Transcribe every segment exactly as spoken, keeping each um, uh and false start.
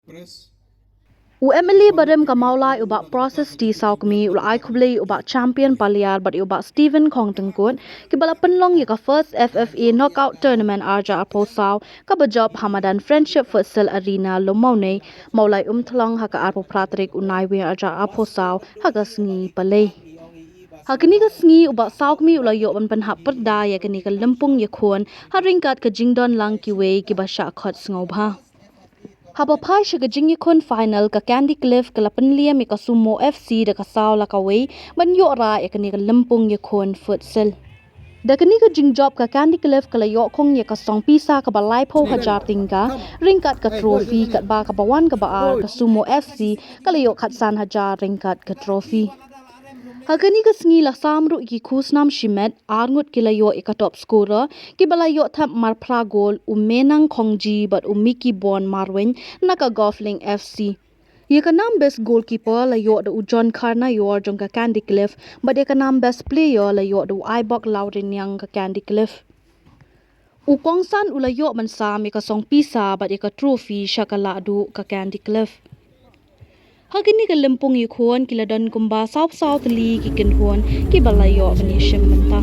Press. U M L A barim ka Mawlai u Bah Process T Sawkmie u la ai khublei ïa u Bah Champion Paliar bad ïa u Bah Stephen Khongtyngkut kiba la pynlong ïa ka first F F A knockout tournament arja arphew saw kaba jop ha madan Friendship Futsal Arena Lumbonei, Mawlai Umthlong ha ka arphew phra tarik u Naiwieng arja arphew saw ha ka sngi Palei. Ha kane ka sngi u Bah Sawkmie u la ïoh ban pynhap pyrda ïa kane ka lympung ïakhun ha ryngkat ka jingdon lang kiwei kiba shah khot sngewbha. Haba phai sha ka jingïakhun final ka Candy Cliff ka la pynliam ïa ka Sumo F C da ka saw la kawei ban ïoh rah ïa kane ka lympung ïakhun futsal. Da kane ka jingjop ka Candy Cliff ka la ïoh khong ïa ka song pisa kaba laiphew hajar tyngka ryngkat ka trophy, katba kaba wan kaba ar ka Sumo F C ka la ïoh khatsan hajar ryngkat ka trophy. Ha kane ka sngi la sam ruh ïa ki khusnam shimet, arngut ki la ïoh ïa ka top scorer kiba la ïoh thep mar phra gol, u Menang Khongji bad u Miki Bon Marwein na ka Golflink F C. Ïa ka nam best goalkeeper la ïoh da u John Kharnayor jong ka Candy Cliff bad ïa ka nam best player la ïoh da u Aibok Lawriniang ka Candy Cliff. U kongsan u la ïoh ban sam ïa ka song pisa bad ïa ka trophy sha ka lahduh ka Candy Cliff. Ha kane ka lympung ïakhun ki la don kumba saw saw tylli ki kynhun kiba la ïoh ban ïashim bynta.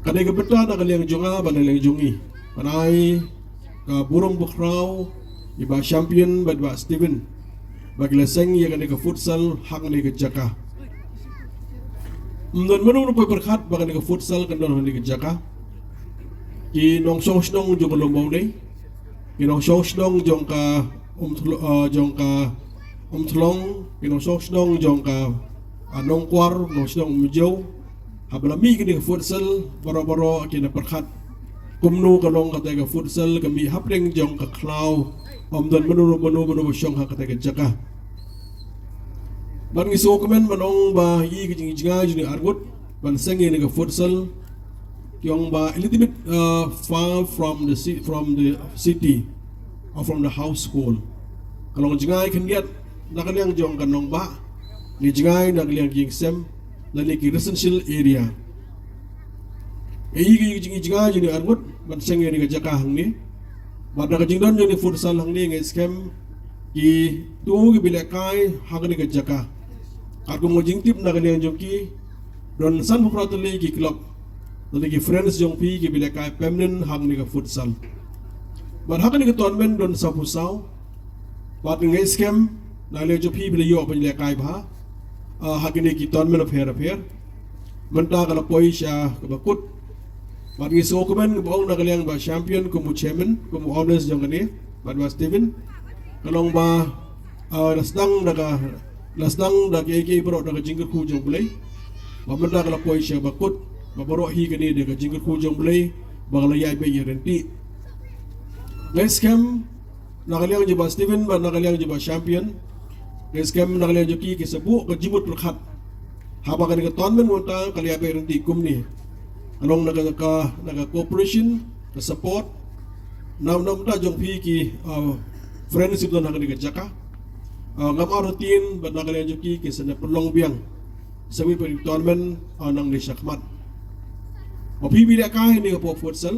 Ka dei ka bynta na ka liang jong nga bad na liang jong ngi ban ai ka burom bakhraw ïa i Bah Champion bad Bah Steven ba ki la seng ïa kane ka futsal ha kane ka jaka. Ym don mano mano poi pyrkhat ba kane ka futsal kan don ha kane ka jaka. Ki nongshong shnong jong ka Lumbonei, ki nongshong shnong jong ka um, jong ka Umtlong, ki nongshong shnong jong ka, ah, Nongkwar, nongshong Umjew, haba la mih kane ka futsal, baroh baroh ki na pyrkhat kumno ka long kata ka futsal, ka mih hapdeng jong ka khlaw, ym don mano mano mano ba shong ha kata ka jaka. Bad ngi sngewkmen ban ong ba ïa ka jingjngai jong ngi arngut ban seng ïa kane ka futsal, ki ong ba a little bit, uh, far from the ci- from the city or from the household. Ka long jngai khyndiat na ka liang jong ka nongbah, ne jngai na ka liang ki ïing sem, lane ki residential area. Ïa ka jingjngai jong ngi arngut ban seng ïa kane ka jaka hangne. Bad na ka jingdon jong kane ka futsal hangne, nga ngeit skhem kito kiba ïalehkai ha kane ka jaka, katkum ka jingtip na ka liang jong ki, don sanphew phra tylli ki club, tylli ki friends jong phi kiba ïalehkai permanent ha kane ka futsal. Bad ha kane ka tournament don sawphew saw. Bad nga ngeit skhem na ka liang jong phi, phi la ïoh ban ïalehkai bha, ah, ha kine ki tournament bapher bapher. Mynta ka la poi sha kaba kut. Bad ngi sngewkmen kaba ong na ka liang Bah Champion kum u chairman, kum u owners jong kane, bad Bah Steven, ka long ba, ah, la sdang da ka, la sdang da kiei kiei baroh da ka jingkyrkhu jong U Blei. Ba mynta ka la poi sha kaba kut, ba baroh hi kane da ka jingkyrkhu jong U Blei, ba ka la ïaid beit ïaryntih. Nga ngeit skhem na ka liang jong Bah Steven bad na ka liang jong Bah Champion, nga ngeit skhem na ka liang jong ki, ki sa buh ka jingmut pyrkhat haba kane ka tournament mynta ka la ïaid beit ryntih kumne. Ka long na ka, ka, na ka cooperation, ka support na, na ka bynta jong phi ki, uh, friends kiba don ha kane ka jaka. Uh, ngam artatien bad na ka liang jong ki, ki sa nang pynlong biang sa kawei pat ka tournament, uh, nangne shakhmat. Ba phi ba ïalehkai ha kane ka pop futsal,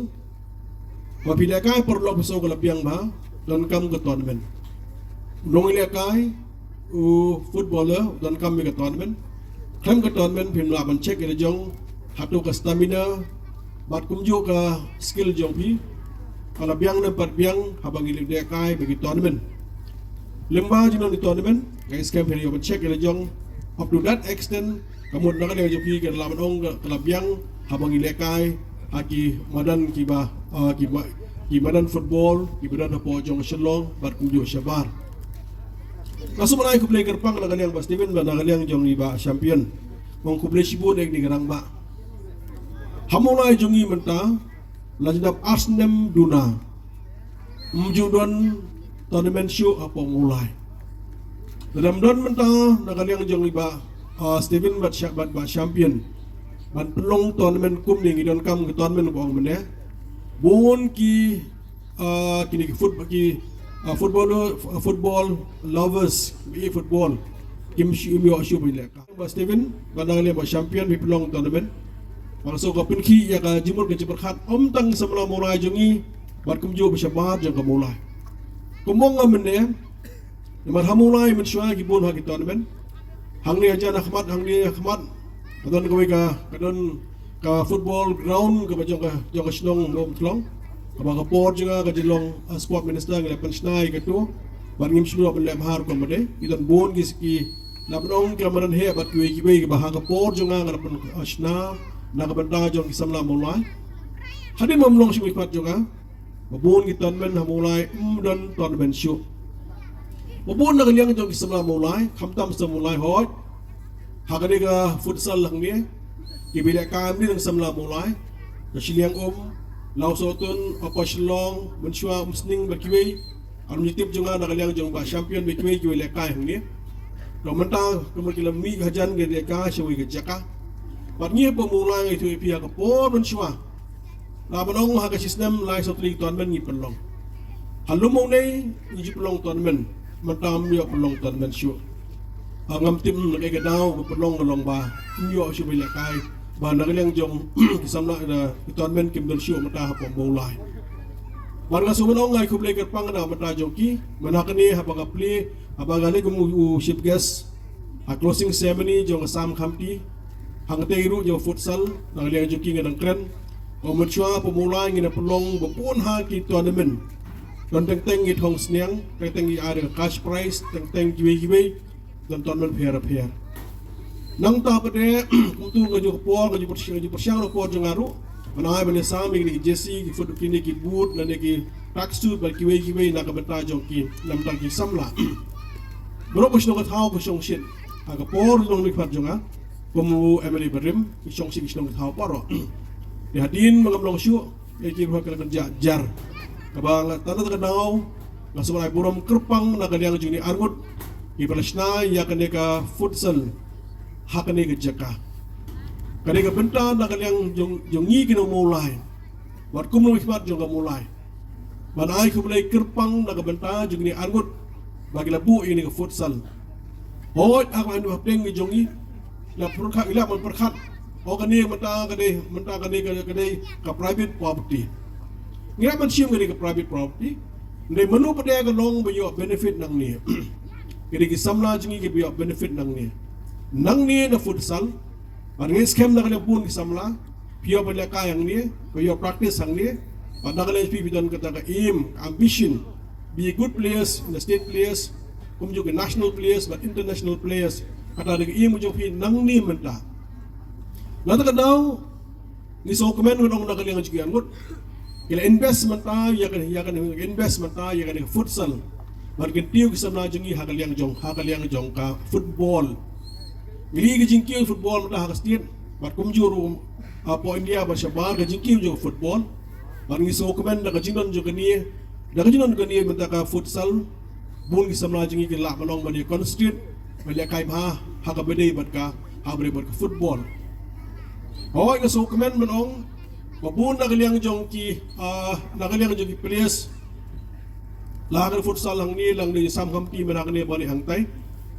ba phi ïalehkai paralok, phi sngew ka la biang bha, donkam ka tournament. U nongïalehkai, u footballer, donkam ïa ka tournament. Khlem ka tournament phim lah ban check ïa la jong hato ka stamina bad kumjuh ka skill jong phi ka la biang ne em pat biang haba ngi ïalehkai bad ki tournament. Lyngba jingdon ki tournament, nga ngeit skhem phi ïoh ban check ïa la jong up to that extent. Ka mut na ka liang jong phi ka la ban ong ka, ka la biang haba ngi ïalehkai ha ki madan kiba, ah, ki ma-, ki madan football kiba don hapoh jong Shillong bad kumjuh shabar. Nga sngewbha ban ai khublei kyrpang na ka liang Bah Steven bad na ka liang jong i Bah Champion. Ong khublei shibun ïa kine ki rangbah. Ha Mawlai jong ngi mynta la ju dap ar snem duna ym ju don tournament shuh hapoh Mawlai. Lada ym don mynta na ka liang jong i Bah, ah, Steven bad Sha-, bad Bah Champion ban pynlong tournament kumne, ngi donkam ka tournament ba ong mynne. Bun ki, ah, kine ki foot-, ki, ah, football, ah, football lovers ba ïeit football kim shu, im ïoh shuh ban ïalehkai. Bah Steven bad na ka liang Bah Champion, phi pynlong tournament. Bad nga sngew ka pynkhih ïa ka jingmut ka jingpyrkhat ym tang samla Mawlai jong ngi bad kumjuh ba shabar jong ka Mawlai. Kumba nga mynne, namar ha Mawlai mynshuwa ki bun ha ki tournament. Hangne hajan ha khmat, hangne ha khmat, ka don kawei ka, ka don ka football ground kaba jong ka, jong ka shnong Mawlai Umtlong. Kaba ka por jong nga ka jinglong, ah, sport minister, ngi la pynshna ïa kato. Bad ngim shym lah ban leh bha rukom ba dei. Ki don bun ki, ki, la ban ong ka madan heh bad kiwei kiwei kiba ha ka por jong nga nga la pyn, ah, shna na ka bynta jong ki samla Mawlai. Hadien ba ym long shuh ki khmat jong nga, ba bun ki tournament ha Mawlai ym don tournament shuh. Ba bun na ka liang jong ki samla Mawlai, khamtam samla Mawlai hooid. Ha kane ka futsal hangne, kiba ïalehkai ym dei tang samla Mawlai. Ka shiliang um, Lawsohtun, Upper Shillong, mynshuwa Umsning bad kiwei. Ar ym ju tip jong nga na ka liang jong Bah Champion bad kiwei kiba ïalehkai hangne. Te mynta kumba ki la mih hajan ki ïalehkai shawei ka jaka. Bad ngi hapoh Mawlai nga ïathuh ïa phi ha ka por mynshuwa, la ban ong ha ka shi snem lai saw tylli ki tournament ngi pynlong. Ha lum Mawnei ngi ju pynlong tournament, mynta ym ïoh pynlong tournament shuh. Ah, ngam tip na kaei ka daw ba pynlong ka long ba ym ïoh shuh ban ïalehkai, ba na ka liang jong ki samla, ah, ki tournament kim don shuh mynta hapoh Mawlai. Bad nga sngewbha ban ong nga ai khublei kyrpang na ka bynta jong ki, mynta kane haba nga plie, haba nga leit kum u, u chief guest ha closing ceremony jong ka Sam Khamti, hangtei ruh jong ka futsal, na ka liang jong ki nga dang kren. Ba mynshuwa hapoh Mawlai ngin ïa pynlong ba bun ha ki tournament. Don teng teng ki thong sniang, teng teng ki ai da ka cash prize, teng teng kiwei kiwei, don tournament pher pher. Nangta pat de, kumta ka juh ka por, ka juh pyrshang, ka juh pyrshang ka por jong nga ruh ban ai ban ïasam ïa kine ki jersey, ki foot, kine ki boot, lane ki tracksuit bad kiwei kiwei na ka bynta jong ki, na ka bynta ki samla. Baroh ki shnong ki thaw ki shong shit. Ha ka por nongmihkhmat jong nga, kum u M L A barim, ki shong shit ki shnong ki thaw baroh. Te hadien ba ngam long shuh, ïa ki ruh ka la kynjah jar. Kaba nga tang da ka daw, nga sngewbha ai burom kyrpang na ka liang jong kine arngut kiba la shna ïa kane ka futsal ha kane ka jaka. Kane ka bynta na ka liang jong, jong ngi ki nong Mawlai, bad kum nongmihkhmat jong ka Mawlai, ban ai khublei kyrpang na ka bynta jong kine arngut ba ki la buh ïa kane ka futsal. Hooid, ha kaba hapdeng ka jong ngi la pyrkhat, ngi la ban pyrkhat, o, kane mynta ka dei, mynta kane ka, ka dei ka private property. Ngi la ban shim kane ka private property. Hynrei mano pat de ka long ba ïoh benefit nangne? Ka dei ki samla jong ngi kiba ïoh benefit nangne, nangne na futsal. Bad ngi skhem na ka liang bun ki samla, phi ïoh ban lehkai hangne, phi ïoh practice hangne. Bad na ka liang phi, phi don kata ka aim, ka ambition, be a good players in the state players, kumjuh ki national players bad international players. Kata dei ka aim jong phi nangne mynta. Na kata ka daw, ngi sngewkmen ngan ong na ka liang jong ki arngut, ki la invest mynta ïa ka, ïa ka, invest mynta ïa ka futsal. Bad kin kiew ki samla jong ngi ha ka liang jong, ha ka liang jong ka football. Ngi la ïoh ka jingkiew football mynta ha ka state, bad kumjuh ruh hapoh India bad shabar ka jingkiew jong football. Bad ngi sngewkmen da ka jingdon jong kane, da ka jingdon kane mynta ka futsal, bun ki samla jong ngi ki lah ban long ban ïa concentrate, ban lehkai bha ha kaba dei bad ka, ha kaba dei bad ka football. Hooid, nga sngewkmen ban ong ba bun na ka liang jong ki, ah, na ka liang jong ki players, la ha ka futsal hangne, la hangne sam kam ti mynta kane ba leh hangtai.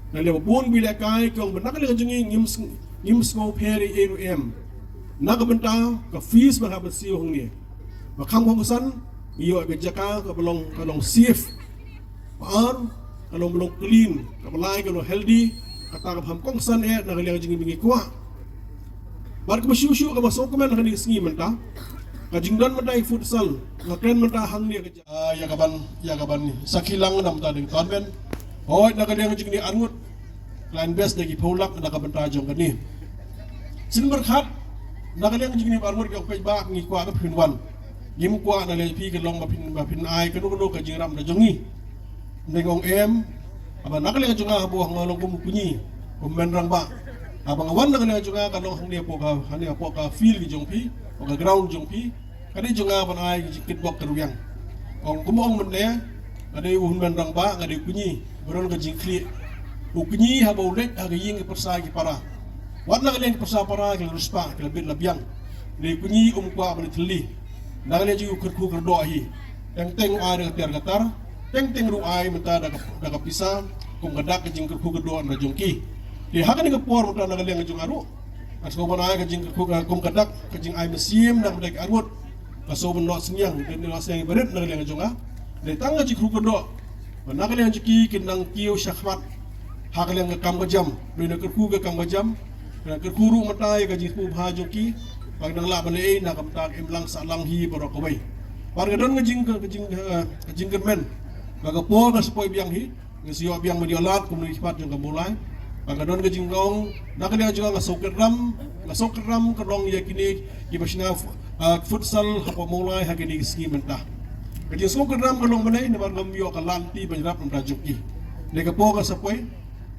Na ka liang ba bun ba lehkai ki ong ba na ka liang jong ngi ngim s-, ngim sngewpher ei ei ruh em. Na ka bynta ka fees ba hap ban siew hangne. Ba kham kongsan, ïoh ka jaka kaba long, ka long safe. Ba ar, ka long ba long clean, kaba lai ka long healthy, kata kaba kham kongsan eh na ka liang jong ngi ba ngi kwah. Bad kaba shuh shuh kaba sngewkmen ha kane ka sngi mynta, ka jingdon mynta ïa ka futsal, nga kren mynta hangne ka ja-, ah, ïa kaban, ïa kaban sakhi lang na ka bynta jong ka tournament. Hooid, na ka liang jong kine arngut, ka la invest da ki phew lak na ka bynta jong kane. Sien bad khat, na ka liang jong kine arngut ki ong peit ba ngi kwah ka phin wan. Ngim kwah na ka liang phi ka long ba phin, ba phin ai kano kano ka jingrap na jong ngi. Ngi ong em, haba na ka liang jong nga haba nga long kum u kñi, kum u hynmen rangbah. Haba nga wan na ka liang jong nga ka long hangne hapoh ka, hangne hapoh ka field jong phi, hapoh ka ground jong phi. Ka dei jong nga ban ai ka jingkitbok ka rwiang. Ong kum ong mynne, nga dei u hynmen rangbah, nga dei u kñi ba don ka jingkhlieh. U kñi haba u leit ha ka ïing ki pyrsa ki para, wat na ka liang ki pyrsa para ki la riewspah, ki la bit la biang. Nga dei u kñi um kwah ban leit thylli. Na ka liang jong u kyrkhu kyrdoh hi. Teng teng u ai da ka tiar ka tar, teng teng ruh u ai mynta da ka, da ka pisa, kum ka dak ka jingkyrkhu kyrdoh na jong ki. Te ha kane ka por mynta na ka liang jong nga ruh, nga sngewbha ban ai ka jingkyrkhu, ka, kum ka dak ka jingai mynsiem na ka bynta ki arngut. Nga sngewbha ban noh synñiang, ban noh synñiang barit na ka liang jong nga. Dei tang ka jingkyrkhu kyrdoh ba na ka liang jong ki kin nang kiew shakhmat ha ka liang ka kam ka jam. Dei na kyrkhu ka kam ka jam, na kyrkhu ruh mynta ïa ka jingkyrkhu bha jong ki, ba kin nang lah ban leh ei na ka bynta ka imlang sahlang hi baroh kawei. Bad ka don ka jing, ka jing, eh, ka jingkyrmen ba ka por ka sa poi biang hi. Ngi sa ïoh biang ban ïoh lad kum nongmihkhmat jong ka Mawlai. Bad ka don ka jingong, na ka liang jong nga, nga sngewkyrpad, nga sngewkyrpad ka long ïa kine kiba shna fu-, ah, futsal hapoh Mawlai ha kine ki sngi mynta. Ka jingsngewkyrpad ka long mynne namar ngam ïoh ka lad lynti ban ïarap na ka bynta jong ki. Dei ka por ka sa poi,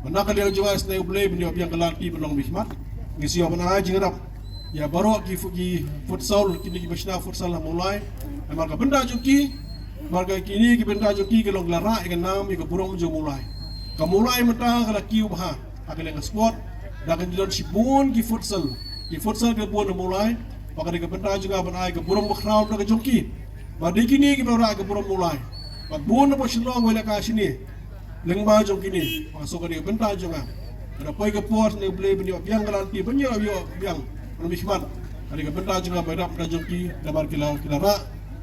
bad na ka liang jong nga nga isynei U Blei ban ïoh biang ka lad lynti ban long nongmihkhmat. Ngi sa ïoh ban ai jingïarap ïa baroh ki fu-, ki futsal, kine kiba shna futsal ha Mawlai. Namar ka bynta jong ki, namar ka kine ki bynta jong ki ka long ka la rah ïa ka nam, ïa ka burom jong Mawlai. Ka Mawlai mynta ka la kiew bha ha ka liang ka sport. Da ka don shibun ki futsal, ki futsal kiba bun ha Mawlai. Bad ka dei ka bynta jong nga ban ai ka burom bakhraw na ka jong ki. Bad dei kine kiba rah ïa ka burom Mawlai. Bad bun na ba Shillong, wei la ka shane. Lyngba jong kine, nga sngewkyrpad ka dei ka bynta jong nga. Ka da poi ka por, isynei U Blei ban ïoh biang ka lad lynti, ban ïoh, ïoh biang ban nongmihkhmat. Ka dei ka bynta jong nga ban ïarap na ka jong ki, namar ki la, ki la rah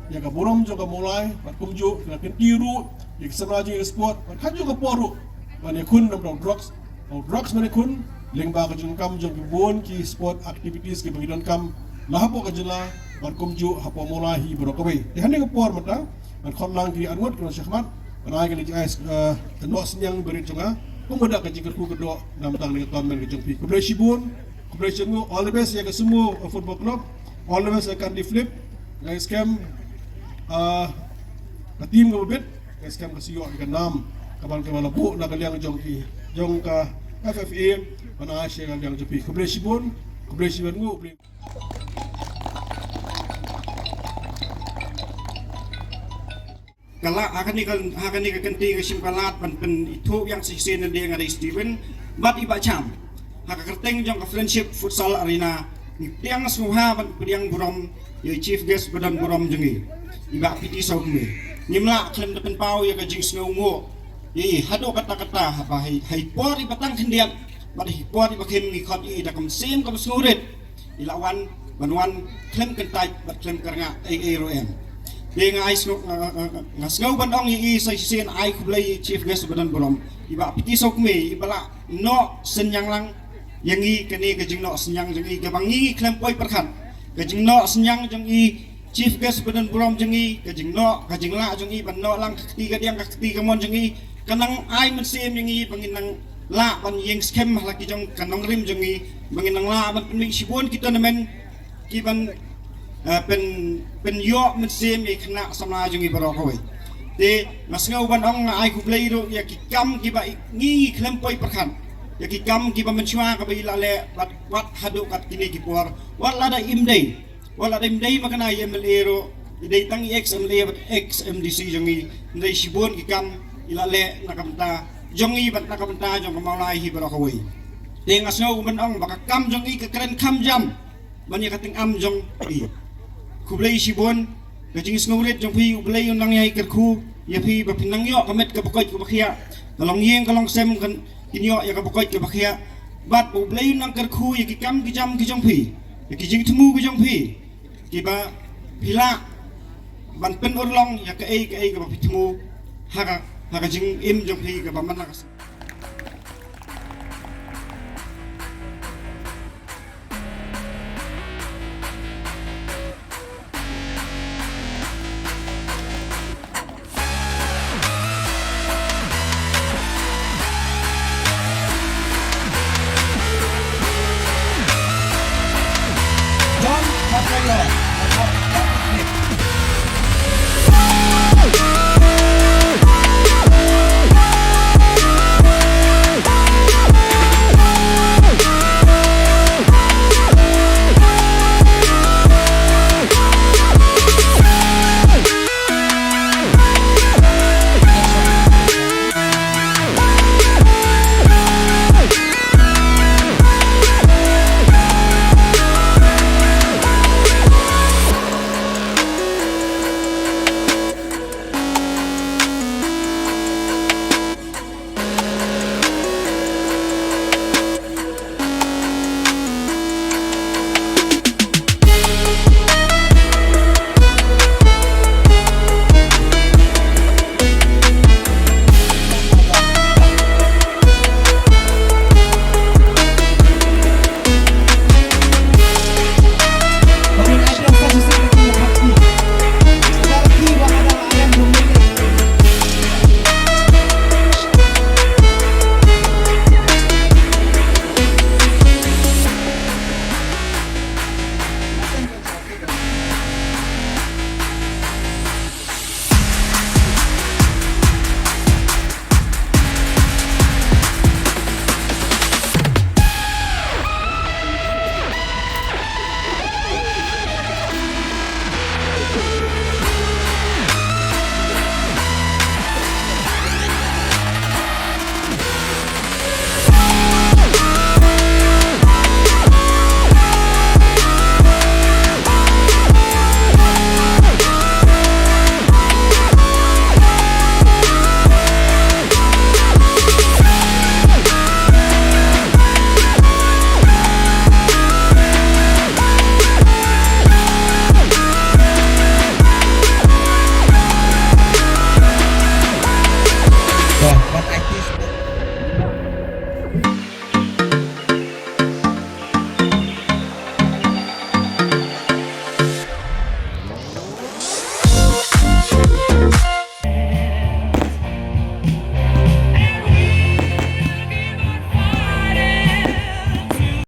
ïa ka burom jong ka Mawlai, bad kumjuh ki la kyntiew ruh ïa ki samla jong ngi ka sport, bad ha kajuh ka por ruh ban ïakhun na ka bynta u drugs. U drugs ban ïakhun lyngba ka jingdonkam jong ki bun ki sport activities kiba ngi donkam, la hapoh ka jylla bad kumjuh hapoh Mawlai hi baroh kawei. Te ha kane ka por mynta, ngan khot lang ki arngut ki nongshah khmat ban ai ka jingïa, eh, ka noh synñiang barit jong nga, kum ka dak ka jingkyrkhu kyrdoh na ka bynta ka tournament ka jong phi. Khublei shibun, khublei shibun, all the best ïa ka Sumo, eh, Football Club, all the best ïa ka Kandy Flip. Nga ngeit skhem, eh, ka team kaba bit, nga ngeit skhem ka sa ïoh ïa ka nam. Ka ban ka ban la buh na ka liang jong i, jong ka F F A, ban ai sha ka liang jong phi. Khublei shibun, khublei shibun nguh, khublei. Ka la, ha kane ka, ha kane ka kynti nga shim ka lad ban pynithuh ïa nga shisien, nga dei Steven bad i Bah Cham. Ha ka kyrteng jong ka Friendship Futsal Arena, ngi pdiang sngewbha ban pdiang burom ïa i chief guest ba don burom jong ngi, i Bah P T Sawkmie. Ngim lah khlem da pynpaw ïa ka jingsngewnguh ïa i haduh katta katta, haba ha i, ha i por iba tang khyndiat bad ha i por iba khim ngi khot ïa i da ka mynsiem kaba sngewrit. I la wan ban wan khlem kyntait bad khlem kyrngah ei ei ruh em. Te nga ai sngew, nga, nga, nga, nga sngew ban ong ïa i sa shisien, ai khublei ïa i chief guest ba don burom, i Bah P T Sawkmie, iba la noh synñiang lang ïa ngi kane ka jingnoh synñiang jong i kaba ngi khlem poi pyrkhat. Ka jingnoh synñiang jong i chief guest ba don burom jong ngi, ka jingnoh, ka jinglah jong i ban noh lang ka kti kadiang ka kti kamon jong i, ka nang ai mynsiem ïa ngi ba ngin nang lah ban ïeng skhem ha la ki jong ka nongrim jong ngi, ba ngin nang lah ban pynmih shibun ki tournament ki ban, eh, pyn, pynïoh mynsiem ïa i khynnah samla jong ngi baroh kawei. Te nga sngew ban ong, nga ai khublei ruh ïa ki kam kiba i, ngi, ngi khlem poi pyrkhat, ïa ki kam kiba mynshuwa kaba i la leh bad wat haduh kat kine ki por. Wat lada im dei, wat lada im dei ma kane ka M L A ruh, i dei tang i ex M L A bad ex M D C jong ngi, hynrei shibun ki kam i la leh na ka bynta jong ngi bad na ka bynta jong ka Mawlai hi baroh kawei. Te nga sngew ban ong ba ka kam jong i ka kren kham jam ban ïa ka tyngam jong i. Khublei shibun. Ka jingsngewrit jong phi, U Blei un nang ïai kyrkhu ïa phi ba phin nang ïoh ka met kaba koit kaba khiah, ka longïing ka longsem kan kin ïoh ïa kaba koit kaba khiah. Bad U Blei un nang kyrkhu ïa ki kam ki jam ki jong phi, ïa ki jingthmu ki jong phi, kiba phi lah ban pynurlong ïa kaei kaei kaba phi thmu ha ka, ha ka jingim jong phi kaba man la ka sngi.